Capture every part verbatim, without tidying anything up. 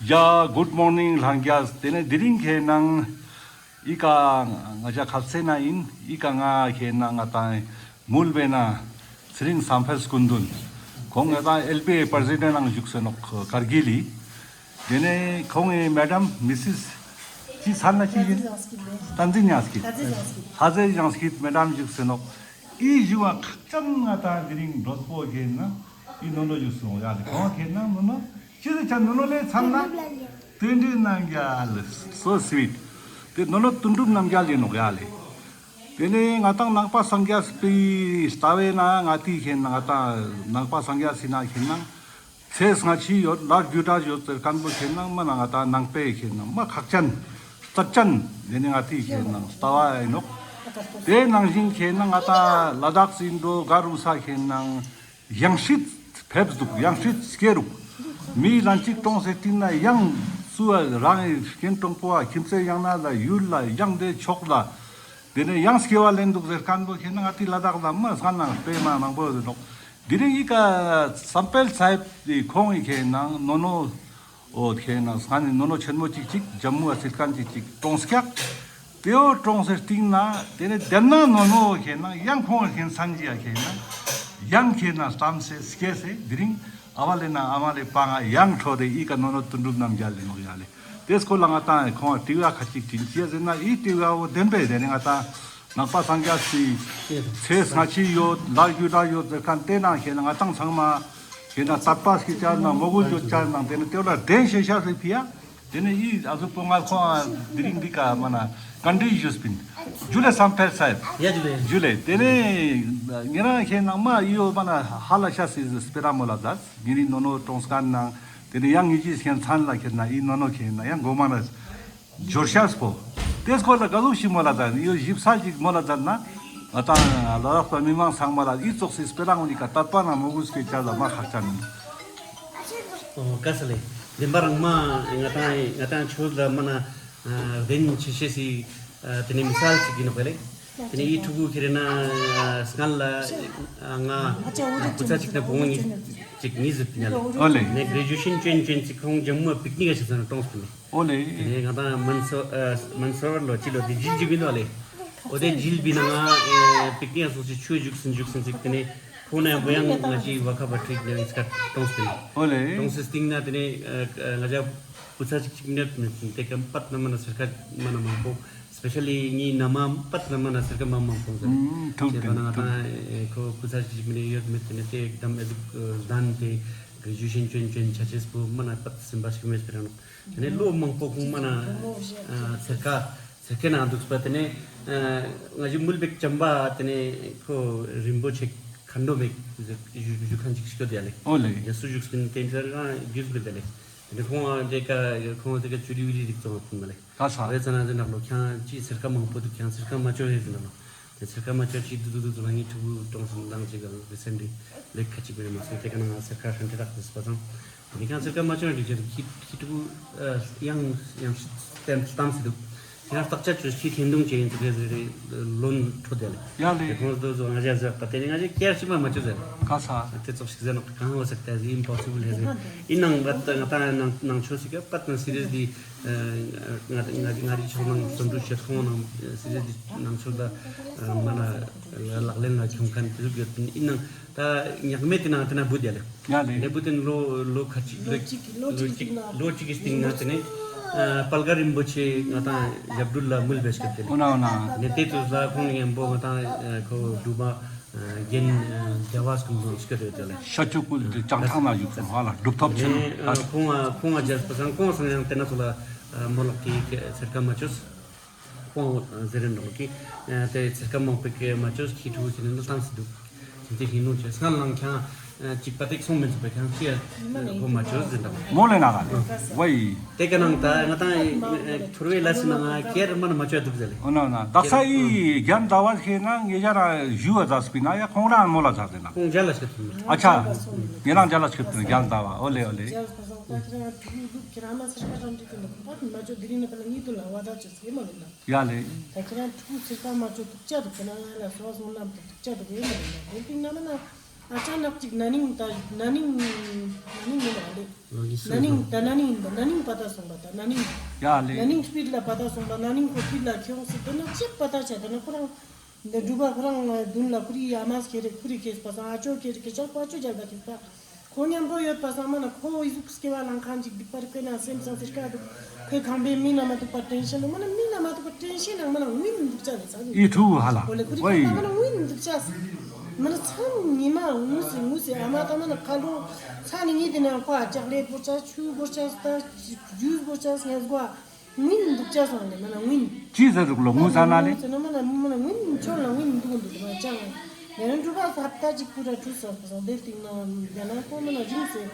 ཡ། གུཌ་མོར་ནིང་ལྷན་རྒྱས། ཏེ་ནེ་དེ་རིང་ཁེ་ནང་ཨི་ཀ་ང་ཞ་ཁ་སེ་ན་ཨིན། ཨི་ཀ་ང་ཁེ་ནང་ང་ཏང་མུལ་བེ་ན་ཚེ་རིང་བསམ་འཕེལ་སྐུ་མདུན། ཁོང་ང་ཏང་ཨེལ་པི་ཨེ་པྲེ་སི་ཌེནཊ་ནང་བཞུགས་སེ་ནོག་ཀར་གིལ་ལི། ཏེ་ནེ་ཁོང་ངི་མེ་ཌམ་མི་སིས་ཅི་ཚན་ན་ཅི་ཨིན། བསྟན་འཛིན་ཡང་སྐྱིད། ལྷ་རྫས་ཡང་སྐྱིད་མེ་ཌམ་བཞུགས་སེ་ནོག། ཨི་བཞུགས་པ་ཁག་ཅན་ང་ཏང་དེ་རིང་འགྲོ་སྤོ་ཁེ་ནང་ཨི་ནོ་ནོ་བཞུགས་སེ་ནོག་ཡ་ལེ། ཁོང་ཁེ་ནང་ནོ་ནོ་ཅི་ཟེར་ཆ་ནོ་ནོ་ལེ་ཚན་ན་དོན་གྲུབ་རྣམ་རྒྱལ། So sweet. ཏེ་ནོ་ནོ་དོན་གྲུབ་རྣམ་རྒྱལ་ཨིན་ནོག་ཡ་ལེ། ཏེ་ནེ་ང་ཏང་ནང་པ་སངས་རྒྱས་པའི་ལྟ་བའི་ནང་ང་ཏི་ཁེ་ནང་ང་ཏང་ནང་པ་སངས་རྒྱས་སི་ནང་ཁེ་ནང་ཚེ་སྔ་ཕྱི་ཡོད་ལ་རྒྱུ་འབྲས་ཡོད་ཟེར་ཁན་པོ་ཁེ་ནང་མ་ན་ང་ཏང་ནང་པའི་ཁེ་ནང་མ་ཁག་ཅན་རྩ་ཅན་ཏེ་ནེ་ང་ཏི་ཁེ་ནང་ལྟ་བ་ཨིན་ནོག། ཏེ་ནང་བཞིན་ཁེ་ནང་ང་ཏང་ལ་དྭགས་སི་འགྲོ་ག་རུ་ས་ཁེ་ནང་ཡང་སྲིད་ཕེབས་འདུག། ཡང་སྲིད་སྐྱེ་རུག། མི་ལན་གཅིག་གྲོངས་སེ་སྟིང་ནེ་ཡང་སུ་རང་ངི་རྐྱེན་གྲོང་པོ་ཁྱིམ་མཚེས་ཡང་ན་ལ་ཡུལ་ལ་ཡང་ཏེ་ཕྱོགས་ལ་ཏེ་ནེ་ཡང་སྐྱེ་བ་ལེན་འདུག་ཟེར་ཁན་པོ་ཁེ་ནང་ང་ཏི་ལ་དྭགས་ལ་མ་སྔ་ན་དཔེ་མ་མང་པོ་ཡོད་ནོག། དེ་རིང་ཨི་ཀ་བསམ་འཕེལ་ཚ་ཡབ་ཏེ་ཁོང་ངི་ཁེ་ནང་ནོ་ནོ་འོ་ཁེ་ནང་སྔ་ནི་ནོ་ནོ་ཆེན་མོ་ཅིག་ཅིག་ཇམ་མུ་ཨ་སིལ་ཁན་ཅིག་ཅིག་གྲོངས་སྐྱག། ཏེའོ་གྲོངས་སེ་སྟིང་ནེ་ཏེ་ནེ་དེན་ན་ནོ་ནོ་ཁེ་ནང་ཡང་ཁོང་ངི་ཁེ་ནང་སན་ཅི་ཡ་ཁེ་ནང་ཡང་ཁེ་ནང་སྟམ་སེ་སྐྱེས་སེ་དེ་རིང་ཨ་བ་ལེ་ན་ཨ་མ་ལེ་པ་ང་ཡང་འཕྲོ་དེ་ཨི་ཀ་ནོ་ནོ་དོན་གྲུབ་རྣམ་རྒྱལ་ལེ་ནོག་ཡ་ལེ། ཏེ་སྐོར་ལ་ང་ཏང་ཁོང་ཏེ་བོ་ཁ་ཅིག་ཅིག་ཅི་ཟེར་ན་ཨི་ཏེ་བོ་བདེན་པའི་ཏེ་ནེ་ང་ཏང་ནང་པ་སངས་རྒྱས་སི་ཚེ་སྔ་ཕྱི་ཡོད་ལ་རྒྱུ་འབྲས་ཡོད་ཟེར་ཁན་ཏེ་ནང་ཁེ་ནང་ང་ཏང་ཚང་མ་ཁེ་ནང་དད་པ་སྐྱེ་ཆ་ནང་མོས་གུས་ཡོད་ཆ་ནང་ཏེ་ནེ་ཏེ་བོ་ལ་དྲན་ཤེས་ཤ་ཟེར་ཕི་ཡ། ཏེ་ནེ་ཨི་ཨ་ཟུག་པོ་ང་ཁོང་དེ་རིང་འདི་ཀ་མ་ན་གན་འདྲི་ཞུས་པིན། ཇུ་ལེ་བསམ་འཕེལ་ཚ་ཡབ། ཡ་ཇུ་ལེ། ཇུ་ལེ། ཏེ་ནེ་ཉེ་རང་ཁེ་ནང་མ་ཨི་བོ་མ་ན་ཧ་ལ་ཤ་སི་སྤེ་ར་མོལ་ལ་ཛད། ཉེ་རི་ནོ་ནོ་གྲོངས་ཁན་ནང་ཏེ་ནེ་ཡང་ཉེ་ཅི་ཁེ་ཚན་ལ་ཁེ་ན་ཨི་ནོ་ནོ་ཁེ་ན་ཡང་གོ་མ་ན་འབྱོར་ཤ་སྤོ། ཏེ་སྐོར་ལ་ག་ཟུག་ཞིག་མོལ་ལ་ཛད། ཨི་བོ་ཞིབ་ས་ཞིག་མོལ་ལ་ཛད་ན་ང་ཏང་ལ་དྭགས་པ་མི་མང་ཚང་མ་ལ་ཨི་ཙོགས་སི་སྤེ་ར་ངོ་ཉི་ཀ་དད་པ་ན་མོས་གུས་སྐྱེ་ཆ་ལ་མ་ཁག་ཅན་ཨིན། ཨོ་ཀ་ས་ལེ། བདེན་པ་རང་མ་ང་ཏང་ང་ཏང་ཆོས་ལ་མ་ན་ཨ་བདེན་ཆེ་ཤེས་སི་ཨ་ཏེ་ནེ་མི་སལ་ཅིག་ཨིན་ནོག་ལེ། ཏེ་ནེ་ཨི་ཕྲུ་གུ་ཁེ་རེ་ན་ཨ་སྔན་ལ་ཨ་ང་ཨ་སྐུ་ཚ་ཅིག་ན་བུ་མོ་ཉིས་ཅིག་ཉིས་ཟིག་ཨིན་ལེ། ཨོ་ལེ། ཏེ་ནེ་གྲེ་ཇུ་ཨེ་ཤན་ཅོན་ཅོན་ཅིག་ཁོང་ཇམ་མུ་པིག་ནིག་ག་ཆ་ས་ན་གྲོངས་སོང་ལེ། ཨོ་ལེ། ཏེ་ནེ་ང་ཏང་མན་སོ་ཨ་མན་སོར་ལོ་ཅི་ལོ་ཏེ་ཇིལ་ཇིལ་བི་ནོག་ལེ། ཨོ་ཏེ་ཇིལ་བི་ན་ང་ཨེ་པིག་ནིག་ག་སོང་སེ་ཆུ་ཞུགས་སིན་ཞུགས་སིན་ཅིག་ཏེ་ནེ་ཁོང་ན་བུ་ཡང་ང་ཅི་བ་ཁ་བ་ཁྲིག་ནེ་ཨིན་སྐད་གྲོངས་ཏེ་ནེ། ཨོ་ལེ། གྲོངས་སེ་སྟིང་ནེ་ཏེ་ནེ་ཨ་ང་ཅ་སྐུ་ཚ་ཅིག་ཅིག་ནེ་ཏེ་ཀམ་པད་ན་མ་ན་སར་ཀར་མ་ན་མང་པོ་སྤེ་ཤལ་ལི་ངའི་ན་མ་པད་ན་མ་ན་སར་ཀར་མ་མང་པོ་ཟེར། ཨུམ་ཐུགས་ཁྱེད་པ་ན་ང་ཏང་ཁོ་སྐུ་ཚ་ཅིག་ཅིག་ནེ་ཡོད་མེད་ཏེ་ནེ་ཏེ་ཨེག་དམ་ཨེ་ཟུག་ལྡན་ཏེ་གྲེ་ཇུ་ཨེ་ཤན་ཅོན་ཅོན་ཆ་ཅེས་པོ་མ་ན་པད་སེམས་པ་ཞིག་མེད་པའི་རང་། ཏེ་ནེ་ལོ་མང་པོ་ཁོང་མ་ན་ཨ་སེར་ཀ་སེར་ཀ་ན་འདུག་པ། ཏེ་ནེ་ཨ་ང་ཞི་མུལ་བེག་ཅམ་པ་ཏེ་ནེ་ཁོ་རིན་པོ་ཆེ་ཁ་འདོ་མེག་ཞུ་ཁན་ཅིག་ཤིག་ཡོད་ཡ་ལེ། ཨོ་ལེ། ཡ་སུ་ཞུགས་པིན་ཏེ་ཚར་གང་རྒྱུས་མེད་ཡ་ལེ། ཏེ་ནེ་ཁོང་ཨ་ཏེ་ཀ་ཁོང་ཏེ་ཀ་ཅུ་རི་ཝི་རི་རིག་ཙོང་ཐུང་མ་ལེ། ག་ས། ཨོ་ཡ་ཙ་ན་ཏེ་ནག་ལོ་ཁྱང་ཅི་སེར་ཀ་མང་པོ་འདུག་ཁྱང་སེར་ཀ་མ་ཅོ་ཧེ་ཟེར་ན་ལོ། ཏེ་སེར་ཀ་མ་ཅོ་ཅི་དུ་དུ་དུ་དུ་ང་ངི་ཕྲུ་གུ་གྲོངས་སོང་དང་ཅིག་ག་རི་སེན་ལི་ལེགས་ཁ་ཅིག་པེ་མ་སོང་ཏེ་ཀ་ན་ང་སེར་ཀ་ཧྲན་ཏེ་རག་ཏེ་སྤ་ཚང་། ཏེ་ནེ་ཁྱང་སེར་ཀ་མ་ཅོ་ན་འགྲིག་ཅེས་ཁྱི་ཁྱི་ཕྲུ་གུ་ཨ་ཡང་ཡང་ཏེམ་ཏམ་སི་འདུག་ཁྱེད་རང་བརྟག་དཔྱད་ཅོས་ཁྱི་ཐེན་དུང་ཅེས་ཡིན་འདུག་ཟེར་ཏེ་ལོན་འཕྲོད་དེ་ལེ། ཡ་ལེ། ཏེ་ཁོང་དུ་ཟོ་ང་ཞ་ཟེར་ཏ་ཏེ་ནེ་ང་ཞ་ཀེར་ཅི་མ་མ་ཅོ་ཟེར། ག་ས། ཏེ་ཙོགས་ཤིག་ཟེར་ན་གང་བ་ཟེར་ཏེ་ཨིམ་པོ་སི་བལ་ཧེ་ཟེར། ཨིན་ནང་བ་ཏ་ང་ཏང་ནང་ནང་ཆོས་སི་ཀ་པད་ནང་སི་རི་ཡས་ཏི་ང་ང་ང་རི་ཆོག་ནང་སོན་འབྲུ་ཆེ་ཁོང་ནང་སི་རི་ཡས་ཏི་ནང་ཆོས་ད་མ་ན་ལག་ལེན་ལ་ཁྱོང་ཁན་ཏེ་ཟུག་ཡོད་པིན། ཨིན་ནང་ད་ཉག་མེད་ཏེ་ནང་ཏེ་ན་བུད་ཡ་ལེ། ཡ་ལེ། ཏེ་ནེ་བུད་ཏེ་ལོ་ལོ་ཁ་ཅིག་ལོ་ཅིག་ལོ་ཅིག་ལོ་ཅིག་གི་སྟིང་ནེ་ཏེ་ནེ་ཨ་དཔལ་དཀར་རིན་པོ་ཆེ་ང་ཏང་ཞབས་དྲུང་ལ་མུལ་བེ་སྐད་ཏེ་ལེ། འོ་ན་འོ་ན། ཏེ་ནེ་ཏེ་ཚོ་ལ་ཁོང་ངི་མཉམ་པོ་ང་ཏང་ཁོ་སྒྲུབ་པ་རྒན་རྒྱལ་བ་སྐུ་མདུན་སྐད་ཏེ་ལེ། ཤ་ཆུ་ཀུན་ཏེ་བྱང་ཐང་ན་བཞུགས་སོང་ཧ་ལ་སྒྲུབ་ཐོབ་ཆེན། ཁོང་ཁོང་ང་རྒྱལ་པོ་སང་ཁོང་སང་ཡང་ཏེ་ན་ཚོ་ལ་མོ་ལོག་གི་སེར་ཀ་མ་ཅོས། ཁོང་ཟེར་རེ་འདུག་གི། ཏེ་སེར་ཀ་མང་པོ་གི་མ་ཅོས་ཁྱི་ཕྲུ་གུ་ཁྱི་ནི་ལ་ཏམ་སི་འདུག། ཏེ་ཧིན་ནོ་ཅེ་སྔ་ལང་ཁྱང་ཅིག་པ་ཏེག་སོང་མེན་ཚུགས་པ་ཁྱང་ཅི་ཡ་ཁོ་མ་ཅོས་ཟེར་འདུག། མོ་ལེ་ན་ག་ལེ། ཝའི། ཏེ་ཀ་ནང་ད་ང་ཏང་ཐུར་བེ་ལ་སི་ན་ང་ཀེར་མ་ན་མ་ཅོ་འདུག་ཟེར་ལེ། འོ་ན་འོ་ན། དག་ས་ཨི་རྒན་ཟླ་བ་ཁྱེད་ན་ངེད་ཅག་རང་ཞུ་བ་ཟ་སྤི་ན་ཡ་ཁོང་རང་མོ་ལ་ཟ་ཟེར་ན། ཁོང་རྒྱ་ལ་སྐྱོད་ཐུབ་ནི། ཨ་ཆ། ངེད་རང་རྒྱ་ལ་སྐྱོད་ཐུབ་ནི་རྒན་ཟླ་བ། ཨོ་ལེ་ཨོ་ལེ། ཡ་ལེ། ད་ཁྱེད་རང་ཕྲུ་གུ་ཚིར་ཀ་མ་ཅོ་ཐུག་ཅ་དུག་ཁྱེད་རང་ང་ལ་སོ་སོ་ནམ་དུ་ཐུག་ཅ་དུག་ཡོད་མ་རེད་ན་དེ་ཏིང་ན་མ་ན་ ཨ་ཅག་ནག་ཅིག་ན་ནིང་ད་ན་ནིང་ན་ནིང་མིན་ན་ལེ། ན་ནིང་ད་ན་ནིང་ད་ན་ནིང་པ་ཏ་སོང་པ་ད་ན་ནིང་། ཡ་ལེ། ན་ནིང་སྤིད་ལ་པ་ཏ་སོང་པ་ན་ནིང་ཁོ་སྤིད་ལ་ཁྱོངས་སི་ད་ན་ཅིག་པ་ཏ་ཆ་ད་ན་ཁོ་རང་། འདི་སྒྲུབ་པ་ཁོ་རང་མདུན་ལ་ཁོ་རི་ཨ་མས་ཁྱེར་རེ་ཁོ་རི་ཁྱེར་པ་སང་ཨ་ཅོ་ཁྱེར་རེ་ཁྱེར་ཅག་པ་ཅོ་རྒྱལ་པ་ཁྱེར་པ། ཁོ་མཉམ་པོ་ཡོད་པ་སང་མ་ན་ཁོ་འི་ཟུག་སྐྱེ་བ་ལང་ཁན་ཅིག་སྡིག་པ་རི་ཁོའི་ནང་སེམས་སང་སེར་ཀ་འདུག་ཁོའི་ཁང་པའི་མི་ན་མ་འདུག་པ་ཊེན་ཤན་འདུག་མ་ན་མི་ན་མ་འདུག་པ་ཊེན་ཤན་ནང་མ་ན་ངུན་འདུག་ཅག་ལེ་ཚ་འདུག་ཨི་ཕྲུ་གུ་ཧ་ལ་ཁོ་ལེ་ཁོ་རི་ཁང་པ་མ་ན་ངུན་འདུག་ཅག་མ་ན་ཚང་ཉི་མ་ངུ་སི་ངུ་སི་ཨ་མ་ད་མ་ན་ཁ་ལོ་ཚ་ནི་ཉི་དེ་ན་ཁོ་ཨ་ཅག་ལེ་བོར་ཅག་ཆུ་བོར་ཅག་སྟ་ཇུས་བོར་ཅག་སྙལ་གོ་ངུན་འདུག་ཅག་སོང་ལེ་མ་ན་ངུན། ཅི་ཟེར་རུག་ལོ་ངུ་ཟ་ན་ལེ། ངུ་ཟ་ན་མ་ན་མ་ན་ངུན་ཆོ་ལ་ངུན་འདུག་འདུག་མ་ཅང་། ཡང་འགྲུབ་པ་ཧབ་ཏ་ཅིག་པུ་ར་ཁྲུ་ས་ས་དེ་སྟིང་ན་ཡང་ན་ཁོ་མ་ན་རིང་སེ།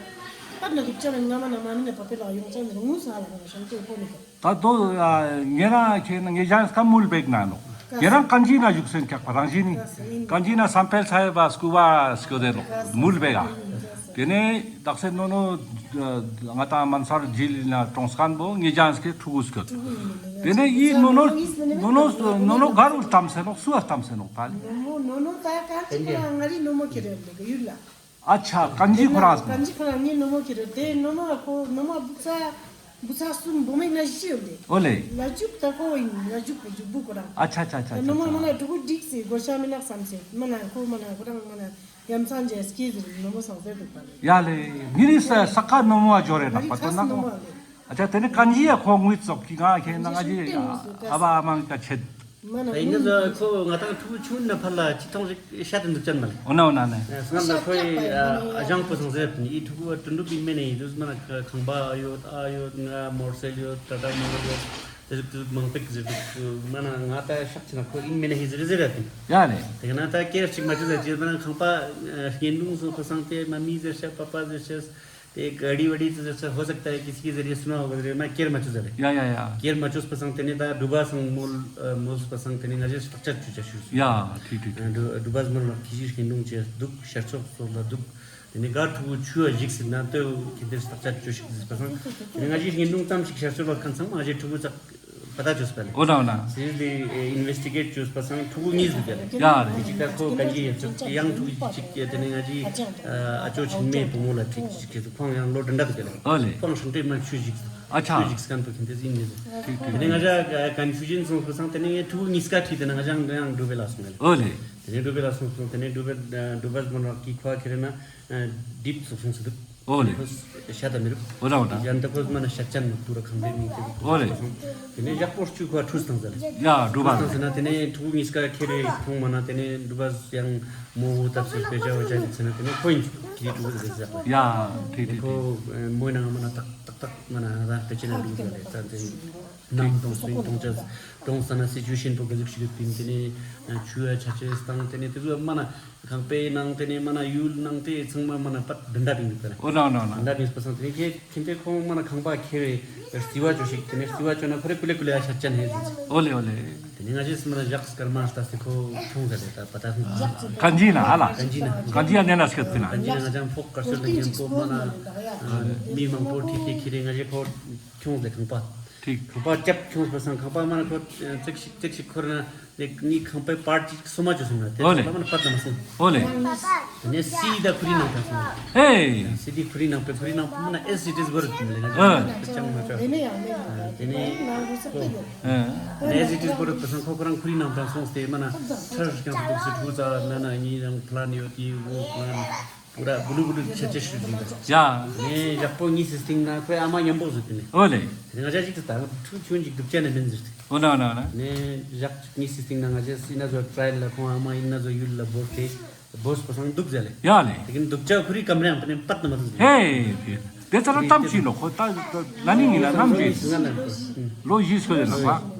ཧབ་ན་འདུག་ཅག་ང་མ་ན་མ་མི་ན་པ་པེ་ལ་ཡོང་ཅག་ངུ་ཟ་ལ་མ་ན་ཤམ་ཏེ་ཁོ་ནི་ཀ། ད་དོ་ཨ་ཉེ་རང་ཁྱེད་ན་ངེ་ཅང་སྐམ་མུལ་བེག་ན་ནོ། ཉེ་རང་ཀན་ཇི་ན་བཞུགས་སེན་ཁྱག་པ་རང་བཞིན་ནི། ཀན་ཇི་ན་སམ་ཕེལ་ཚ་ཡེ་བ་སྐུ་བ་སྐྱོད་དེ་ནོ་མུལ་བེག་ཨ། དེ་ནས་དག་སེ་ནོ་ནོ་ང་ཏང་མན་སར་ཇིལ་ན་གྲོངས་ཁན་བོ་ངེ་ཅང་སྐྱེ་ཕྲུ་གུ་སྐྱོད། དེ་ནས་ཡི་ནོ་ནོ་ནོ་ནོ་ནོ་ནོ་ག་རུ་བལྟམས་སེ་ནོ་སུ་བ་བལྟམས་སེ་ནོ་ད་ལེ། ནོ་མོ་ནོ་ནོ་ད་ཀན་ཇི་ཁོ་རང་ང་རི་ནོ་མོ་ཁྱེར་རེ་ཡུལ་ལ། ཨ་ཆ་ཀན་ཇི་ཁོ་རང་། ཀན་ཇི་ཁོ་རང་ངའི་ནོ་མོ་ཁྱེར་རེ་དེ་ནོ་མོ་ཁོ་ནོ་མོ་བུ་ཚ་བུ་ཚ་གསུམ་བུ་མོ་ན་བཞི་ཡོད་དེ། ཨོ་ལེ། ལ་ཇུག་ད་ཁོ་ཡིན་ལ་ཇུག་བུ་ཇུག་བུ་ཁོ་རང་། ཨ་ཆ་ཆ་ཆ་ཆ་ཆ། ནོ་མོ་མ་ན་ཕྲུ་གུ་འགྲིག་སེ་གོ་ཤ་མི་ནག་བསམ་སེ་མ་ན་ཁོ་མ་ན་ཁོ་རང་མ་ན་ཡ་མཚན་ཇེ་སྐྱེ་ཟེར་ནོ་མོ་སང་ཟེར་འདུག་པ་ལེ། ཡ་ལེ་ངི་རི་ས་ས་ཀ་ནོ་མོ་ཨ་ཇོ་རེ་ན་པ་ཏོ་ན་ཁོ། ཨ་ཆ་དེ་ནི་ཀན་ཇི་ཡ་ཁོ་ངུས་ཙོག་གི་ང་ཁྱེད་ན་ང་ཇི་ཨ་བ་ཨ་མང་ཀ་ཆེད། མ་ན་ཨིན་ན་ཁོ་ང་ཏང་ཕྲུ་གུ་ཆུང་ན་ཕར་ལ་ཅི་ཐོང་ཞིག་ཤ་དེ་འདུག་ཅན་མ་ལེ། འོ་ན་འོ་ན་ནི། སྔར་ལ་ཁོའི་ཨ་ཞང་པོ་སང་ཟེར་ཏེ་ཨི་ཕྲུ་གུ་བ་དུན་དུ་པིན་མེ་ནེ་ཡི་དུས་མ་ན་ཁང་པ་ཡོད་ཨ་ཡོད་ང་མོར་སེལ་ཡོད་ཏ་ཏ་མོ་ཡོད་དེ་ཟུག་དེ་ཟུག་མང་པེག་ཟེར་དུས་མ་ན་ང་ཏ་ཤག་ཆེ་ན་ཁོ་ཨིན་མེ་ནེ་ཧི་ཟེར་ཟེར་ཏེ། ཡ་ལེ། དེ་ན་ཏ་ཀེར་ཅིག་མ་ཅུ་ཟེར་ཅི་མ་ན་ཁང་པ་ཨ་ཉེན་དུང་སོང་ཁོ་སང་ཏེ་མ་མི་ཟེར་ཤ་པ་པ་ཟེར་ཤ། དེ་ག་ཌི་ཝ་ཌི་ཙི་ཙི་ཧོ་སག་ཏ་ཧེ་ཀི་སི་ཀི་ཛ་རི་ཡེ་སུ་ན་ཧོ་ག་ཛ་རི་ཡེ་མ་ཀེར་མ་ཅོས་ཟེར་རེ། ཡ་ཡ་ཡ། ཀེར་མ་ཅོས་པ་སང་ཏེ་ནེ་ད་སྒྲུབ་པ་སང་མོལ་ཨ་མོལ་པ་སང་ཏེ་ནེ་ང་ཞེ་སྟག་ཅད་ཅོ་ཅ་ཞུ་སུ། ཡ་ཐིག་ཐིག་ཐིག། སྒྲུབ་པ་སྨོན་ལམ་ཁི་ཞིག་ཤིན་ཏུ་ཆེ་འདུག་ཤར་ཕྱོགས་སོགས་ལ་འདུག་ཏེ་ནེ་ག་ཕྲུ་གུ་ཆུ་བ་ཞིག་སྲིད་ན་ལྟོས་ཁྱེད་དེ་སྟག་ཅད་ཅོ་ཞིག་ཟེར་པ་སང་ཏེ་ནེ་ང་ཞེ་ཤིན་ཏུ་ཙམ་ཞིག་ཤར་ཕྱོགས་ལ་ཁན་ཚང་མ་ང་ཞེ་ཕྲུ་གུ་ཙག་པ་ད་ཅོས་པ་ལེ། འོ་ན་འོ་ན། སི་རི་ཡས་ལི་ཨིན་ཝེས་ཊི་གེཊ་ཅོས་པ་སང་ཕྲུ་གུ་གཉིས་འདུག་ཡ་ལེ། ཡ་ལེ། ཅིག་ད་ཁོ་ག་ཅི་ཡ་ཅིག་ཡང་ཕྲུ་གུ་ཅིག་ཡ་ཏེ་ནེ་ང་ཅི་ཨ་ཅོ་ཆིན་མེ་བུ་མོ་ལ་ཅིག་ཅིག་ཁྱེད་ཁོང་ཡང་ལོ་དྲན་དྲ་འདུག་ཡ་ལེ། འོ་ལེ། ཁོང་ཧྲང་ཏེ་མ་ཆུ་ཞིག་ཨ་ཆ། ཆུ་ཞིག་སྐམ་པོ་ཁྱེད་དེ་ཟིན་ནེ་ཟེར། ཐིག་ཐིག། ཏེ་ནེ་ང་ཅ་ཀན་ཕུ་ཞན་སོང་སོང་སང་ཏེ་ནེ་ཕྲུ་གུ་གཉིས་ཀ་ཁྲིད་དེ་ན་ང་ཅ་ཡང་འགྲོ་བེ་ལ་སོང་ཡ་ལེ། འོ་ལེ། ཏེ་ནེ་འགྲོ་བེ་ལ་སོང་སོང་ཏེ་ནེ་འགྲོ་བེ་འགྲོ་བེ་མོ་ན་ཀི་ཁོ་ཁེ་རེ་ན། ཨ་ཌིབ་སོགས་སོང་སི་འདུག་འོ་ལེ། ཁོ་ཤ་ད་མི་རུག་འོ་ར་འོ་ར། ཡང་ད་ཁོ་མ་ན་ཤ་ཅན་ནི་ཏུ་ར་ཁང་པའི་མིང་ཏེ་འོ་ལེ། ཏེ་ནེ་ཡག་པོ་ཅུ་ཁོ་ཁྲུས་བཏང་ཟེར། ཡ་འགྲུབ་པ། ཁྲུས་བཏང་ཟེར་ན་ཏེ་ནེ་ཕྲུ་གུ་གཉིས་ཀ་ཁེ་རེ་ཁོང་མ་ན་ཏེ་ནེ་འགྲུབ་པ་ཡང་མོ་བོ་ཏབ་སེ་པེ་ཅ་བོ་ཅ་ཅིག་ཟེར་ན་ཏེ་ནེ་ཁོ་ཡིན་ཅུ་ཁེ་རེ་འགྲུབ་པ་ཟེར་ཟེར། ཡ་ཐིག་ཐིག་ཐིག། ཁོ་མོ་ཡིན་ན་མ་ན་ཏག་ཏག་ཏག་མ་ན་རང་པེ་ཅ་ན་འགྲུབ་ཟེར་ལེ་ད་ཏེ། ནམ་གྲོངས་སེ་གྲོངས་ཅེས་གྲོངས་ས་ན་སི་ཅུ་ཨེ་ཤན་པོ་ག་ཟུག་ཞིག་ཡོད་པིན་ཏེ་ནེ་ཆུ་ཡ་ཆ་ཅེས་དང་ཏེ་ནེ་ཏེ་ཟུག་མ་ན་ཁང་པའི་ནང་ཏེ་ནེ་མ་ན་ཡུལ་ནང་ཏེ་ཚང་མ་མ་ན་པད་དན་དྲ་པིན་འདུག་པ་ལེ། འོ་ན་འོ་ན་འོ་ན། དན་དྲ་པིན་པ་སང་ཏེ་ནེ་ཁེ་ཁེ་ཏེ་ཁོང་མ་ན་ཁང་པ་ཁེ་བེ་རྩི་བ་ཅོ་ཞིག་ཏེ་ནེ་རྩི་བ་ཅོ་ན་ཁོ་རེ་ཀུ་ལེ་ཀུ་ལེ་ཡ་ཤ་ཅན་ཧེ་ཟེར། འོ་ལེ་འོ་ལེ། ཏེ་ནེ་ང་ཞེ་སི་མ་ན་ཞག་སྐར་མ་ལྟ་སྟེ་ཁོ་ཁྱོང་ཟེར་ཏེ་ད་པ་ད་ཁོང་། ཀན་ཇི་ན་ཧ་ལ། ཀན་ཇི་ན། ཀན་ཇི་ཡ་ནེ་ན་སྐྱོད་པིན་ན། ཀན་ཇི་ན་ང་ཅང་ཕོག་དཀར་ཤོར་ཏེ་ཉམ་པོ་མ་ན་མི་མང་པོ་ཁྲིད་དེ་ཁེ་རེ་ང་ཞེ་ཁོ་ཁྱོངས་ཏེ་ཁང་པ། ཐིག། ཁང་པ་ཅབ་ཁྱོངས་པ་སང་ཁང་པ་མ་ན་ཁོ་ཙིག་ཞིག་ཙིག་ཞིག་ཁོར་ན་ནི་ཁང་པའི་པར་ཅིག་སོ་མ་ཅོས་སོང་ན་ཏེ་ཨོ་ལེ། ཁང་པ་མ་ན་པད་ན་མ་སོང་། ཨོ་ལེ། ནི་སི་ད་ཁུ་རི་ནང་ཏང་སོང་། ཧེ། སི་ཏི་ཁུ་རི་ནང་པའི་ཁུ་རི་ནང་མ་ན་as it is བོར་ཏེ་ལེ་ན་ཨ། ཅང་མ་ཅོ། ཏེ་ནེ་ཁོ་ཨ། as it is བོར་ཏེ་སང་ཁོ་ཁོ་རང་ཁུ་རི་ནང་ཏང་སོང་སྟེ་མ་ན་ཁྲར་ཞིག་ཀྱང་སོང་སྟེ་ཐུག་ཙ་ན་ན་ངའི་རང་ཕ་ལན་ཡོད་དེ་བོ་ཕ་ལན། པུ་ར་གུ་ལུ་གུ་ལུ་ཆ་ཆེ་ཤུ་ཟིན་པ། ཡ། ནེ་ཞག་པོ་གཉིས་སི་སྟིང་ན་ཁོའི་ཨ་མ་ཉམ་པོ་ཟེར་ཏེ་ནེ། ཨོ་ལེ། ཏེ་ནེ་ང་ཞ་ཞིག་ཏུ་ད་ཕྲུ་གུ་ཆུང་ཅིག་སྡུག་ཅན་ནི་མིན་ཟེར་ཏེ། ཨོ་ན་ཨོ་ན་ཨོ་ན། ནེ་ཞག་གཉིས་སི་སྟིང་ན་ང་ཞ་སི་ན་ཟོ་ཊྲ་ཡལ་ལ་ཁོང་ཨ་མ་ཨིན་ན་ཟོ་ཡུལ་ལ་བོར་ཏེ་བོས་པ་སང་སྡུག་ཟེར་ལེ། ཡ་ལེ། ཏེ་ཀིན་སྡུག་ཅག་ཁུ་རི་ཀམ་རེ་ཡང་པ་ནེ་པད་ན་མ་ཐུག་ཟེར། ཧེ། ཏེ་ཚ་ན་ཏམ་ཅི་ནོ་ཁོ་ད་ན་ནིང་ཨིན་ན་ནམ་ཅི། ལོ་བཞི་སོ་ཡོད་ན་པ།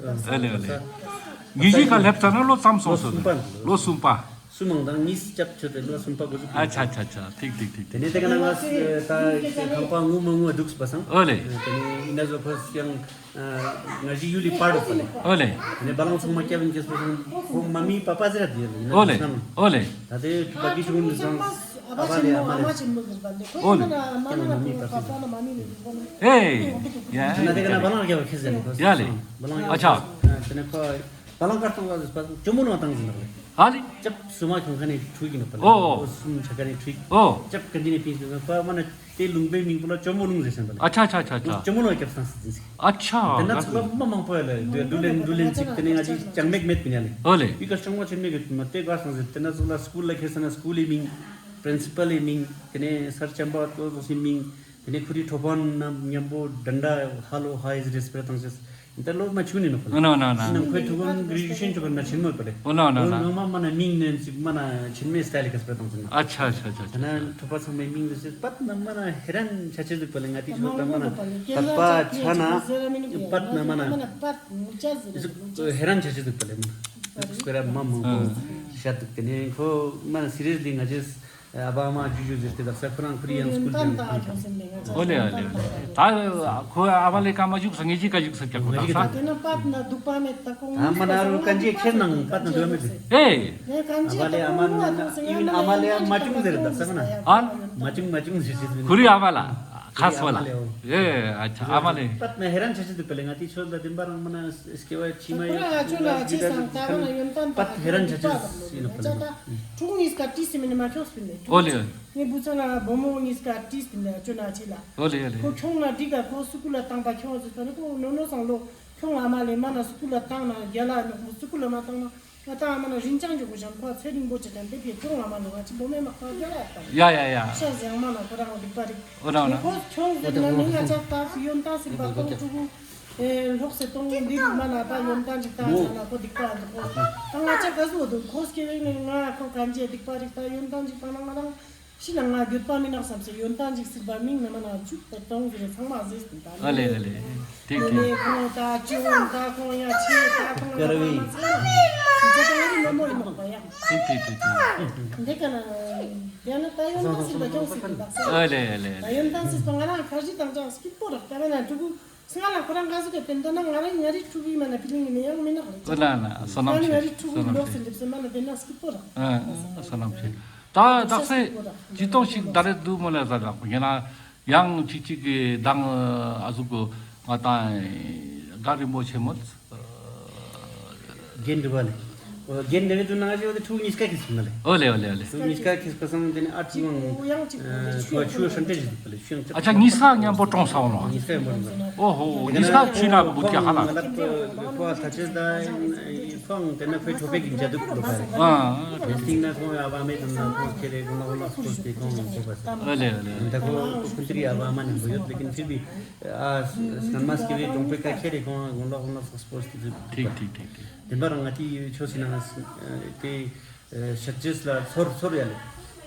ཨེ་ལེ་ཨེ་ལེ། ཉི་ཤུ་ཀ་ལེབ་ཙ་ན་ལོ་ཙམ་སོང་སོ། ལོ་གསུམ་པ། ལོ་གསུམ་པ། སུ་མང་དང་གཉིས་སྐྱབས་ཆོད་དེ་ལོ་གསུམ་པ་འགོ་ཚུགས། ཨ་ཆ་ཆ་ཆ། ཐིག་ཐིག་ཐིག་ཐིག། ཏེ་ནེ་ཏེ་ཀ་ན་ང་ད་ཁང་པ་ངུ་མ་ངུ་འདུག་པ་སང་། ཨོ་ལེ། ཏེ་ནེ་ཨིན་ན་ཟོ་ཁོ་ཡང་ང་ཞི་ཡུལ་ལི་པར་འདུག་པ་ལེ། ཨོ་ལེ། ཏེ་ནེ་བ་ལང་ཚང་མ་སྐྱབས་ཡིན་ཅེས་པ་སང་ཁོ་མ་མི་པ་པ་ཟེར་ར་དེ་ཡོད་ལེ། ཨོ་ལེ། ཨོ་ལེ། ད་དེ་བ་གི་ཆུང་ནི་སང་ཨ་བ་ལེ་ཨ་མ་ལེ། ཨོ་ལེ། ཡང་མ་མི་པ་པ་ཟེར། ཧེ། ཡ། ཏེ་ནེ་ཏེ་ཀ་ན་བ་ལང་རྒྱབ་ཁེ་ཟེར་ནི་ཁོ། ཡ་ལེ། བ་ལང་ཨ་ཆ། ཏེ་ནེ་ཁོ་བ་ལང་ཀར་ཏང་བ་ཟེར་པ་ཇོ་མོ་ནང་ཏང་ཟེར་ནི་ལེ། ཨ་ལེ། ཅབ་སུ་མ་ཁྱོང་ཁན་ནི་ཕྲུ་གུ་ཨིན་ནོག་པ་ལེ། ཨོ། ཨོ་སུམ་ཆ་ཁན་ནི་ཕྲུ་གུ། ཨོ། ཅབ་ག་འདི་ནེ་ཕིངས་ཏེ་པ་མ་ན་ཏེ་ལུང་པའི་མིང་པོ་ལ་ཅོ་མོ་ལུང་ཟེར་སན་པ་ལེ། ཨ་ཆ་ཆ་ཆ་ཆ། ཅོ་མོ་ལུང་སྐྱབས་སྟངས་སི་ཟིན་སི། ཨ་ཆ། ཏེ་ན་ཚུགས་ལ་མ་མང་པོ་ཡ་ལེ། དུ་ལེན་དུ་ལེན་ཅིག་ཏེ་ནེ་ང་ཅི་ཅང་མེད་མེད་པིན་ཡ་ལེ། ཨོ་ལེ། བི་ཀ་ཅོ་མོ་ཆེན་མེད་གི་མ་ཏེ་ག་སང་ཟེར་ཏེ་ན་ཚུགས་ལ་སྐུལ་ལ་ཁྱེར་སན་ན་སྐུལ་ལི་མིང་། པྲིན་སི་པལ་ལི་མིང་། ཏེ་ནེ་སར་ཅམ་པ་ཏོ་ཏོ་སི་མིང་། ཏེ་ནེ་ཁོ་རི་ཁྲོ་ཕོན་ན་ཉམ་པོ་དན་ད་ཧ་ལོ་ཧའི་ཟེར་སྤེ་ར་ཏང་ཅེས། ཏེ་ལོ་མ་ཆུང་ནི་ནོག་པ་ལེ། ཨོ་ནོ་ནོ་ནོ། ཨིན་ནང་ཁོའི་ཐུག་གོ་གྲེ་ཇུ་ཨེ་ཤན་ཆོ་ག་ན་ཆེན་མོ་པ་ལེ། ཨོ་ནོ་ནོ་ནོ། ཨོ་ནང་མ་མ་ན་མིང་ནེ་ཅིག་མ་ན་ཆེན་མེ་སི་ཊའིལ་ལི་ཀ་སྤེ་ར་ཏང་ཅེས་ན། ཨ་ཆ་ཆ་ཆ་ཆ། ཏེ་ན་ཁྲོ་ཕོ་ཚང་མའི་མིང་ལེ་ཟེར་པད་ན་མ་ན་ཧེ་རན་ཆ་ཅེས་འདུག་པ་ལེ། ང་ཏི་ཆོ་ད་མ་ན་དད་པ་ཆ་ན་པད་ན་མ་ན་ཧེ་རན་ཆ་ཅེས་འདུག་པ་ལེ། མ་ན་སྤེ་ར་མ་མང་པོ་ཤད་འདུག་ཏེ་ནེ་ཁོ་མ་ན་སི་རི་ཡས་ལི་ང་ཅི་ཨ་བ་ཨ་མ་ཇུ་ཇུ་ཟེར་ཏེ་དག་ས་ཁོ་རང་ཁོ་རི་ཡང་སྐུལ་ཏེ་ཡོན་ཏན་ད་ཁྱོང་སེམས་ལེ་ང་ཅི་ཨོ་ལེ་ཨོ་ལེ་ཨོ་ལེ། ད་ཁོ་ཨ་བ་ལེ་ཀ་མ་ཞུགས་ས་ངེ་ཅི་ཀ་ཞུགས་ས་ཀྱག་གོ་དག་ས། ཏེ་ན་པད་ན་དུག་པ་མེད་ད་ཁོང་ཨ་མ་ན་རུ་ཀན་ཇི་ཁྱེར་ནང་པད་ན་དུག་མེད་ཟེར། ཨེ། ཨ་བ་ལེ་ཨ་མ་ན་ཨི་ཝན་ཨ་མ་ལེ་མ་ཅུང་ཟེར་དག་ས་མ་ན། ཨ། མ་ཅུང་མ་ཅུང་ཟེར་ཟེར་ཟེར། ཁོ་རི་ཨ་བ་ལ་ཁ་སོ་ལ། ཨེ་ཨ་ཆ་ཨ་བ་ལེ། པད་ན་ཧེ་རན་ཆ་ཅེས་འདུག་པ་ལེ། ང་ཏི་ཆོ་ལ་དེན་པ་རང་མ་ན་སྐྱེ་བ་ཕྱི་མ་ཡོད་ཁོ་རང་ཨ་ཆོ་ལ་ཅི་སང་ད་བ་ན་ཡོན་ཏན་པད་ཧེ་རན་ཆ་ཅེས་ཨིན་ནོག་པ་ལེ། ཕྲུ་གུ་ཉིས་ཀ་ཏི་སི་མི་ནི་མ་ཁྱོགས་པིན་ལེ། ཨོ་ལེ། ངའི་བུ་ཚ་ན་བུ་མོ་ཉིས་ཀ་ཏིས་ཏེ་ལ་ཅོ་ན་ཅི་ལ། ཨོ་ལེ་ཨོ་ལེ། ཁོ་ཁྱོང་ན་འགྲིག་ག་ཁོ་སུ་ཀུལ་ལ་བཏང་པ་ཁྱོང་ཟེར་ཏེ་ནི་ཁོ་ནོ་ནོ་སང་ལོ་ཁྱོང་ཨ་མ་ལེ་མ་ན་སུ་ཀུལ་ལ་བཏང་ན་རྒྱལ་ལ་ནོ་སུ་ཀུལ་ལ་མ་བཏང་ན་ང་ཏང་ཨ་མ་ན་རིན་ཅང་ཇོ་གོ་ཞན་ཁོ་ཚེ་རིང་པོ་ཅེ་ཅན་ཏེ་ཕི་ཁྱོང་ཨ་མ་ལོ་ང་ཅི་བོ་མེ་མ་ཁོ་རྒྱལ་ལ་བཏང་། ཡ་ཡ་ཡ། ཤ་ཟེང་མ་ན་ཁོ་རང་འགྲིག་པ་རིག་ཨོ་ན་ཨོ་ན། ཁོ་ཁྱོང་ཟེར་ན་ནི་ང་ཅག་ཏ་སུ་ཡོན་ཏན་སིམ་པ་ཁོང་ཕྲུ་གུ། ཨེ་ལོག་སེ་གཏོང་འདི་རུ་མ་ན་ད་ཡོན་ཏན་ཅིག་བཏང་ཟེར་ན་ཁོ་སྡིག་པ་འདུག་གོ། ད་ང་ཅག་ག་ཟུག་འདུག་ཁོ་སྐྱེ་བའི་ནི་ང་ཁོ་གང་ཅི་སྡིག་པ་རིག་ད་ཡོན་ཏན་ཅིག་བཏང་ན་ང་རང་ཤི་ན་ང་འགྱོད་པ་མི་ནག་བསམ་སེ་ཡོན་ཏན་ཅིག་སྲིད་པ་མིང་ན་མ་ན་བཅུག་ད་གཏོང་ཟེར་ཚང་མ་ཟེར་ཏེ་ད་ཨ་ལེ་ཨ་ལེ། ཏིག་ཏིག་ནི་ཁོང་ད་ཅི་འོང་ད་ཁོང་ཡ་ཆེ་ད་ཁོང་ཡ་ད་མ་ཚང་མ་ཅི་ད་ང་རི་མ་མོ་ཡིན་ནོག་པ་ཡ། ཏིག་ཏིག་ཏིག་ཏིག་འདི་ཀ་ན་ཡ་ན་ད་ཡོན་ཏན་སྲིད་པ་ཁྱོང་སྲིད་པ་ད་ཨ་ལེ་ཨ་ལེ། ད་ཡོན་ཏན་སྲིད་པ་ང་རང་ཁ་ཞི་དང་ཅང་སྐྱིད་པོ་རག་ད་མ་ན་ཕྲུ་གུ། སྔ་ལ་ཁོ་རང་ག་ཟུག་གི་དེ་འདོད་ན་ང་རང་ང་རི་ཕྲུ་གུའི་མ་ན་ཕི་ལིང་ནི་ཡང་མི་ནག་རེད། ཨོ་ན་ན་བསོད་ནམས་ཆེ་ང་རི་ཕྲུ་གུ་བསོད་ནམས་ལོག་ཆེ། སེ་འདེབས་སེ་མ་ན་དེ་ན་སྐྱིད་པོ་རག་ཨ་ཨ་བསོད་ནམས་ཆེ། ད་དག་སེ་ཅི་ཏོང་ཞིག་ད་རེ་དུ་མོ་ལ་ཟ་རག་པ་ཡིན་ན་ཡང་ཅིག་ཅིག་གི་དང་ཨ་ཟུག་གི་ང་དང་ག་རིན་པོ་ཆེ་མོ། རྒན་འདི་བ་ལེ། རྒན་འདི་བའི་དུ་ནང་ཞིག་ཕྲུ་གུ་ཉིས་ཀ་ཁེས་སོང་ལེ། ཨོ་ལེ་ཨོ་ལེ་ཨོ་ལེ། ཕྲུ་གུ་ཉིས་ཀ་ཁེས་པ་སང་དེ་ནི་ཨ་ཅི་ཝང་ཁོ་ཆུ་ཧྲན་ཏེ་ཞིག་འདུག་པ་ལེ། ཨ་ཅག་ཉིས་ཀ་མཉམ་པོ་གྲོངས་ས་འོང་ལོ། ཉིས་ཀ་མཉམ་པོ་གྲོངས་ས། ཨོ་ཧོ་ཉིས་ཀ་ཆུ་ན་བུ་ཀྱ་ཧ་ལ། ཁོ་ཐ་ཆེས་ད་ཁོང་དེ་ན་ཁོའི་ཁྲོ་པའི་གི་འཇའ་དུག་ལོ་པ་རེད། ཨ་ཨ། དེ་སྟིང་ན་ཁོང་ཡ་བ་མེད་དུ་ན་ཁོང་ཁེ་རེ་ཁོང་ལ་ཁོང་ལ་སྐོར་ཏེ་ཁོང་ཁོ་པ་ཟེར། ཨོ་ལེ་ཨོ་ལེ་ཨོ་ལེ། ད་ཁོ་ཁོ་ཁུན་ཏི་རི་ཡ་བ་མ་ཉམ་པོ་ཡོད། ལེ་ཀིན་ཕིར་བི་ཨ་སྔན་མ་སྐྱེ་བའི་གྲོང་པའི་ཀ་ཁེ་རེ་ཁོང་ཁོང་ལ་ཁོང་ལ་སྐོར་ཏེ་ཟེར། ཐིག་ཐིག་ཐིག་ཐིག། དེ་འབར་ང་ཏི་ཆོས་སི་ནང་དེ་ཤད་ཅེས་ལ་ཚོར་ཚོར་ཡ་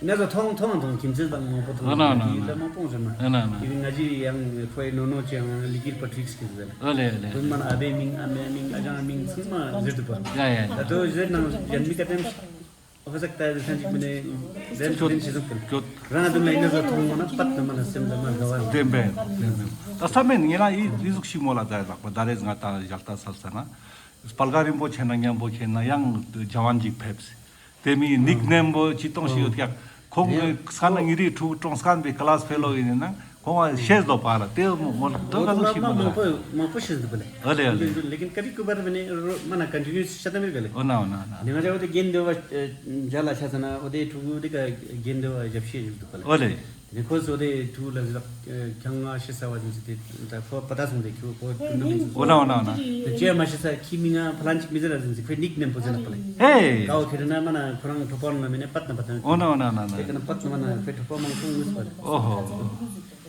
ལེ། ང་ཚོ་མཐོང་མཐོང་མཐོང་ཁྱིམ་མཚེས་དང་མང་པོ་མཐོང་ཨ་ན་ན་ན་ཡིན་ལ་མང་པོ་ཟེར་ན་ཨ་ན་ན་ཡིན་ང་ཅི་ཡང་ཁོའི་ནོ་ནོ་ཅི་ཡང་ལི་ཀིར་པ་ཁྲིག་སི་ཟེར་ཨ་ལེ་ཨ་ལེ། ཁོའི་མ་ན་ཨ་བའི་མིང་ཨ་མའི་མིང་ཨ་ཅང་མིང་ཚང་མ་ཟེར་འདུག་པ། ཡ་ཡ་ཡ། ད་དོ་ཟེར་ནང་ཡན་མི་ཀ་ཏེམ་ཧོ་ཟག་ད་ཟེར་ཁན་ཅིག་མི་ནེ་ཟེར་ཁྱོད་ཁྱོད་ཁྱོད་རང་དུ་ལ་ཡིན་ན་ཟ་མཐོང་མ་ན་པད་ན་མ་ན་སེམས་ལ་མ་དགའ་བ་བདེན་པས་བདེན་པས། ད་ས་མེད་ངེད་ན་ཡི་ཟུག་ཤི་མོ་ལ་ད་ལག་པ་ད་རེས་ང་ད་ཞག་ད་སལ་ས་ན། སྤལ་ག་རིན་པོ་ཆེ་ན་མཉམ་པོ་ཁེ་ན་ཡང་ཇ་ཝན་ཅིག་ཕེབས་སེ། དེ་མི་ནིག་ནེམ་པོ་ཅི་གཏོང་ཞིག་ཡོད་ཀྱག་ཁོང་གི་ས་ན་ངེ་རི་ཕྲུ་གུ་གྲོངས་ཁན་པའི་ཀ་ལཱས་ཕེ་ལོ་ཡིན་ན་ཁོང་ང་ཤེས་ལོ་པ་ལ་དེ་མོ་མོ་ལ་དོ་ག་ལོ་ཞིག་མོ་མང་པོ་མང་པོ་ཤེས་འདུག་པ་ལེ། ཨོ་ལེ་ཨོ་ལེ། ལེ་ཀིན་ཀ་བི་ཀུ་བར་མ་ན་ཀན་ཊི་ནིའུ་སི་ཤ་ད་མེད་པ་ལེ། ཨོ་ན་ཨོ་ན་ཨོ་ན། ནི་ང་ཅག་འོ་དེ་རྒན་འདི་བ་ཇ་ལ་ཆ་ས་ན་འོ་དེ་ཕྲུ་གུ་དེ་ཀ་རྒན་འདི་བ་ཞབས་ཕྱི་ཞིག་འདུག་པ་ལེ། ཨོ་ལེ། ནི་ཁོ་སོ་དེ་ཐུག་ལ་ཟི་ལག་ཁྱང་ང་ཤི་ས་བ་ཟིན་ཟི་དེ་ད་ཁོ་པ་ད་སོང་དེ་ཁྱོ་ཁོ་ཨོ་ན་ཨོ་ན་ཨོ་ན། ཅེ་མ་ཤི་ས་ཁྱི་མི་ང་ཕ་ལན་ཅིག་མི་ཟེར་ཟིན་ཟི་ཁོའི་ནིག་ནེམ་པོ་ཟེར་ན་པ་ལེ། ཧེ། ཀའོ་ཁེ་རེ་ན་མ་ན་ཁོ་རང་ཁྲོ་པོ་ན་མི་ནེ་པད་ན་པད་ན། ཨོ་ན་ཨོ་ན་ཨོ་ན་ཨོ་ན། དེ་ཀ་ན་པད་ན་མ་ན་ཁོའི་ཁྲོ་པོ་མང་པོ་ངུས་པ་ལེ། ཨོ་ཧོ།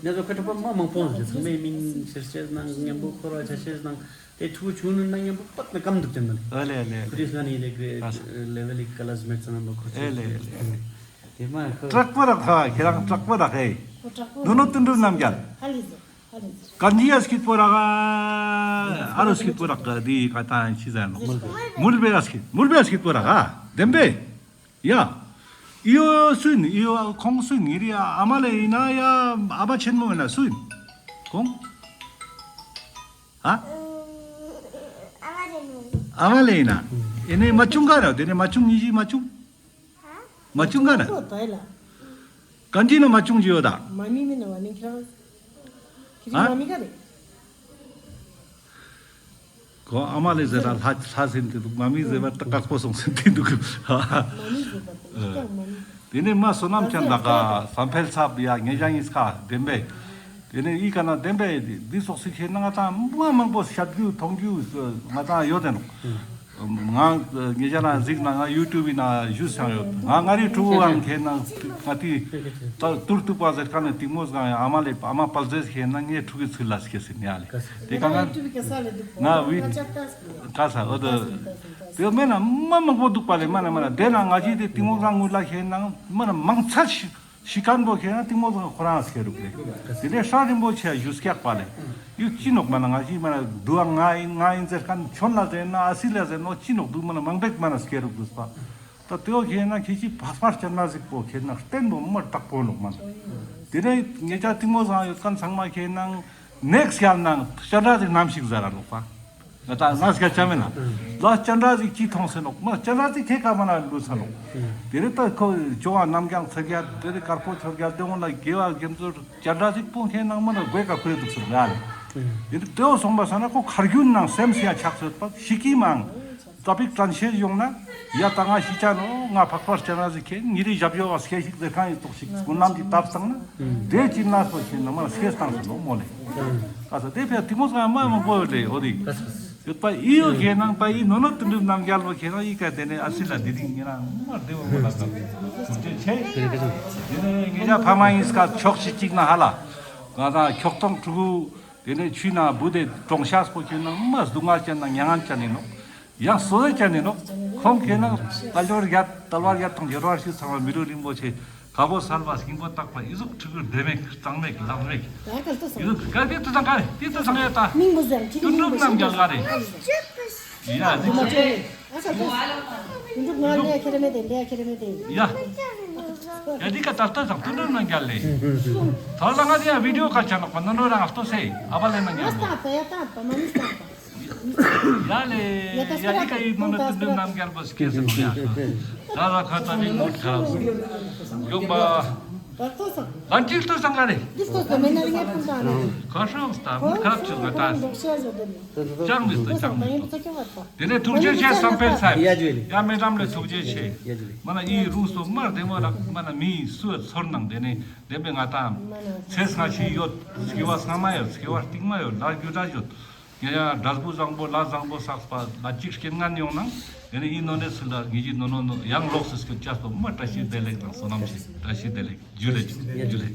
ནི་ཁོའི་ཁྲོ་པོ་མ་མང་པོ་ཟིན་ཚང་མའི་མིང་ཤེས་ཤེས་ནང་མཉམ་པོ་ཁོ་ར་ཆ་ཤེས་ནང་དེ་ཐུག་ཆུང་ནུ་ན་མཉམ་པོ་པད་ན་ཀམ་འདུག་ཅན་མ་ལེ། ཨོ་ལེ་ཨོ་ལེ། ཁོ་རི་སང་ནི་ལེ་ལེ་ཝེལ་ལི་ཀ་ལཱས་མེཊ་ཚང་མ་ཁོ་ཨོ་ལེ་ཨོ་ལེ། དེ་མ་ཁོ་དྲག་པོ་རག་ཧ་ཁྱེད་རང་དྲག་པོ་རག་ཧེ། ཁོ་དྲག་པོ་ནོ་ནོ་དུན་དུན་ནམ་རྒྱལ། ཧ་ལེ་ཟེར་ཧ་ལེ་ཟེར། ཀན་ཇི་ཡ་སྐྱིད་པོ་རག་ཨ་རོ་སྐྱིད་པོ་རག་ག་དེ་ཀ་ཏང་ཆི་ཟེར་ནོ། མུལ་བེ་ཡ་སྐྱིད་མུལ་བེ་ཡ་སྐྱིད་པོ་རག་ཨ་དེམ་བེ། ཡ། ཨི་ཡོ་སུ་ཡིན། ཨི་ཡོ་ཁོང་སུ་ཡིན། ངེ་རི་ཨ་མ་ལེ་ཡིན་ན་ཡ་ཨ་བ་ཆེན་མོ་ཡིན་ན་སུ་ཡིན། ཁོང་། ཨ། ཨ་མ་ལེ་ཡིན་ན། ཨེ་ནེ་མ་ཆུང་ག་ར། དེ་ནེ་མ་ཆུང་ཉི་ཤི་མ་ཆུང་། མ་ཆུང་ག་ར། ཀན་ཇི་ན་མ་ཆུང་ཅི་ཡོད་ད། མ་མི་མི་ན་བ་ནི་ཁྱེད་རང་། ཁྱེད་རང་མ་མི་ག་རེ། ཁོ་ཨ་མ་ལེ་ཟེར་ར་ལྷ་ལྷ་ཟེར་ཏེ་འདུག་མ་མི་ཟེར་བ་ཏག་ཏག་པོ་སོང་ཟེར་ཏེ་འདུག་མ་མི་ཟེར་བ་ཏག་ཏག་མ་མི། དེ་ནས་མ་བསོད་ནམས་ཅན་ལགས་ཀ་བསམ་འཕེལ་ཚབ་ཡ་ཉེ་ཞ་ཡིན་ཁ་བདེན་པས། དེ་ནས་ཨི་ཀ་ན་བདེན་པས་འདི་ཙོགས་སི་ཁེ་ན་ང་ཏང་མ་མང་པོ་ཤད་རྒྱུ་མཐོང་རྒྱུ་ང་ཏང་ཡོད་དེ་ནོག་ང་ཉེ་ཞ་ན་གཟིགས་ན་ང་ཡུ་ཊུབ་བི་ན་ཞུས་སང་ཡོད། ང་ང་རི་ཕྲུ་གུའང་ཁེ་ན་ང་ཏི་ཏུར་ཏུ་པ་ཟེར་ཁ་ན་ཏིང་མོ་སྒང་ཨ་མ་ལེ་ཨ་མ་པལ་ཟེར་ཁེ་ན་ངའི་ཕྲུ་གུའི་ཚུལ་ལ་སྐྱེས་སི་ནི་ཨ་ལེ། དེ་ཀ་ང་ང་བི་ཀ་ས་འོ་དེ་དེ་མེད་ན་མ་མང་པོ་འདུག་པ་ལེ། མ་ན་མ་ན་དེ་ན་ང་ཅི་དེ་ཏིང་མོ་སྒང་ངུ་ལ་ཁེ་ན་མ་ན་མང་ཚ་ཤི་ཤི་ཁན་པོ་ཁེ་ན་ཏིང་མོ་སྒང་ཁོ་རང་སྐྱེ་རུག་ལེ། དེ་ལས་སྲ་རིན་པོ་ཆེ་ཞུ་སྐྱག་པ་ལེ། ཡུ་ཅི་ནོག་མ་ན་ང་ཅི་མ་ན་དུ་ཨ་ང་ཡིན་ང་ཡིན་ཟེར་ཁན་ཆོན་ལ་ཟེར་ན་ཨ་སི་ལ་ཟེར་ནོ་ཅི་ནོག་དུ་མ་ན་མང་པེག་མ་ན་སྐྱེ་རུག་དུས་པ། ད་དེའོ་ཁེ་ན་ཁེ་ཅི་ཕག་པ་སྤྱན་རས་གཟིགས་པོ་ཁེ་ན་བསྟན་པོ་མ་དྲག་པོ་ནོག་མ་ན། དེ་ནས་ངེད་ཅག་ཏིང་མོ་སྒང་ཡོད་ཁན་ཚང་མ་ཁེ་ན་ནེགས་ཡར་ནང་སྤྱན་རས་གཟིགས་ནམ་ཞིག་ཟེར་ར་ནོག་པ། ང་ད་ང་སྐད་ཆ་མེད་ན། ལ་སྤྱན་རས་གཟིགས་ཅི་མཐོང་ཟེར་ནོག་མ་སྤྱན་རས་གཟིགས་ཁེ་ཀ་མ་ན་ལུས་ས་ནོག་དེ་རེ་ད་ཁོ་ཇོ་བོ་རྣམ་རྒྱལ་ཚེ་རྒྱལ་དེ་རེ་དཀར་པོ་ཆོས་རྒྱལ་དེ་འོང་ལ་དགེ་བ་དགེ་མཚོ་སྤྱན་རས་གཟིགས་པོ་ཁེ་ནང་མ་ན་དགོས་ཀ་ཁུ་རེ་འདུག་ཟེར་ཡ་ལེ། དེ་རེ་དེའོ་སོང་པ་ས་ན་ཁོ་ཁར་རྒྱུན་ནང་སེམས་སི་ཡ་ཆགས་སོད་པ་ཤི་ཀི་མང་། ཙ་པིག་དྲན་ཤེས་ཡོང་ན། ཡ་ད་ང་ཤི་ཆ་ནོ་ང་ཕག་པ་སྤྱན་རས་གཟིགས་ཁེ་ཉི་རི་ཞབས་ཡོ་བ་སྐྱེ་ཞིག་ཟེར་ཁན་ཡིན་ཏོག་ཞིག་སྐུ་ནམ་གྱི་བཏབ་བཏང་ན། དེ་ཅི་ན་སོ་ཁེ་ན་མ་སྐྱེ་བཏང་ཟེར་ནོ་མོ་ལེ། ཨ་ས་དེ་ཕེ་ཏིང་མོ་སྒང་མ་མང་པོ་ཡོད་ལེ་འོ་དེ། ཡོད་པ་ཨི་ཡོ་ཁེ་ནང་པ་ཨི་ནོ་ནོ་དོན་གྲུབ་རྣམ་རྒྱལ་པོ་ཁེ་ནང་ཨི་ཀ་དེ་ནས་ཨ་སི་ལ་དེ་རིང་ངེ་རང་མ་བདེ་བོ་མ་ལ་ད་ཐུགས་རྗེ་ཆེ། དེ་ནས་ངེད་ཅག་ཕ་མ་ཡིན་སྐབས་ཕྱོགས་གཅིག་ཅིག་ན་ཧ་ལ་ང་དང་ཁྱོག་ཐོང་ཕྲུ་གུ། དེ་ནས་ཆུའི་ནང་བུད་དེ་གྲོངས་ཤག་པོ་ཁེ་ན་མ་སྡུག་བསྔལ་ཅན་ན་མྱ་ངན་ཅན་ཡིན་ནོག་ཡང་སོ་སོ་ཅན་ཡིན་ནོག་ཁོང་ཁེ་ན་དལ་བ་བརྒྱད་དལ་བ་བརྒྱད་དང་འབྱོར་བ་བཞི་ཚང་བ་མི་རོ་རིན་པོ་ཆེ་དཀའ་བོ་སལ་བ་སྙིང་པོ་དག་པ་ཨི་ཟུག་ཕྲུ་གུ་བདེ་མེད་གཙང་མེད་ལག་མེད་ཨི་ཟུག་ག་དེ་དུ་དང་ག་རེ་དེ་དུ་དང་ཡ་ད་དོན་གྲུབ་རྣམ་རྒྱལ་ག་རེ་ཡ་དེ་ཨ་ས་ཏོ། དོན་གྲུབ་ང་ལེ་ཁྱེར་མེད་དེ་ལེ་ཁྱེར་མེད་དེ། ཡ། ཡ་འདི་ཀ་ད་ལྟ་དང་དོན་གྲུབ་རྣམ་རྒྱལ་ལེ། ད་ལ་ང་དེ་ཡང་བི་ཌིའོ་ཀ་ཆ་ནོག་པ་ནོ་ནོ་རང་ཨ་ལྟོ་སེ་ཨ་བ་ལེ་ན་ཉམ་པོ། ཡ་ལེ། ཡ་འདི་ཀ་ཡི་ནོ་ནོ་དོན་གྲུབ་རྣམ་རྒྱལ་པོ་སྐྱེ་སེ་ཡ། ད་ལ་ཁ་ད་མི་མོ་ཁ་རབ་སོང་། ཡོང་པ། ལན་ཅིག་ལྟོས་སང་ག་རེ། ཁ་ཧྲང་སྟ་མི་ཁ་ཆུ་ག་ད། ཅང་མི་སྟོ་ཅང་མི་སྟོ། དེ་ནས་ཐུགས་རྗེ་ཆེ་བསམ་འཕེལ་ཚེ། ཡ་མེ་ཏམ་ལེ་ཐུགས་རྗེ་ཆེ། མ་ན་ཡི་རུ་སོ་མར་དེ་མོ་རག་མ་ན་མི་སུ་ཚོར་ནང་དེ་ནས་དེ་པེ་ང་ཏང་ཚེ་སྔ་ཕྱི་ཡོད་སྐྱེ་བ་སྔ་མ་ཡོད་སྐྱེ་བ་རྟིང་མ་ཡོད་ལ་རྒྱུ་འབྲས་ཡོད། ཡ་ཡ་འབྲས་བུ་བཟང་པོ་ལ་བཟང་པོ་བསགས་པ་ལ་ཅིག་རྐྱེན་ངན་ཡོང་ནང་དེ་ནས་ཡི་ནོ་ནས་སུ་ལ་ངེ་ཅི་ནོ་ནོ་ནོ་ཡང་ལོག་སུ་སྐྱོད་ཅས་པོ་མ་བཀྲ་ཤིས་བདེ་ལེགས་དང་བསོད་ནམས་ཆེ་བཀྲ་ཤིས་བདེ་ལེགས་ཇུ་ལེ་ཇུ་ལེ།